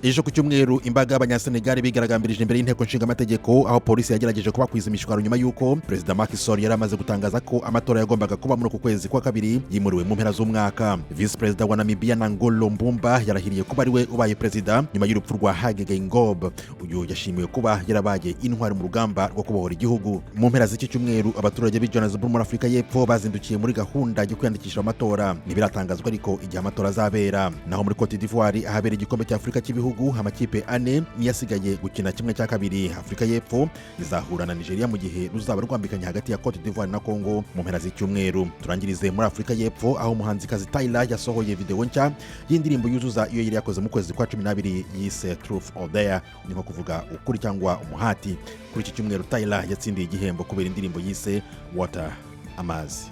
Ejo ku cyumweru, imbaga y'Abanyasenegali bigaragambirije imbere y'inteko nshingamategeko, aho polisi yagerageje kubakwiza imishwaro, nyuma y'uko Perezida Macky Sall yari amaze gutangaza ko amatora yagombaga kuba muri uku kwezi kwa kabiri yimuriwe mu mpera z'umwaka. Visi Perezida wa Namibia, Nangolo Mbumba, yarahiriye kuba ari we ubaye perezida nyuma y'urupfu rwa Hage Geingob. Uyu yashimiwe kuba yarabaye intwari mu rugamba rwo kubohora igihugu. Mu mpera z'iki cyumweru, abaturage b'i Johannesburg muri Afurika y'Epfo bazindukiye muri gahunda yo kwiyandikisha amatora. Ntibiratangazwa ariko igihe amatora azabera. Naho muri Cote d'Ivoire, ahabera igikombe cya Afurika cy'ibihugu, amakipe ane niyo asigaye gukina 1/2. Afurika y'Epfo izahura na Nigeria, mu gihe ruzaba rwambikanye hagati ya Cote d'Ivoire na Congo mu mpera z'icyumweru. Turangirize muri Afurika y'Epfo, aho umuhanzikazi Tyla yasohoye videwo nshya y'indirimbo yuzuza iyo yari yakoze mu kwezi kwa 12 yise "Truth or Dare", ni nko kuvuga ukuri cyangwa umuhati. Kuri iki cyumweru, Tyla yatsindiye igihembo kubera indirimbo yise "Water", amazi.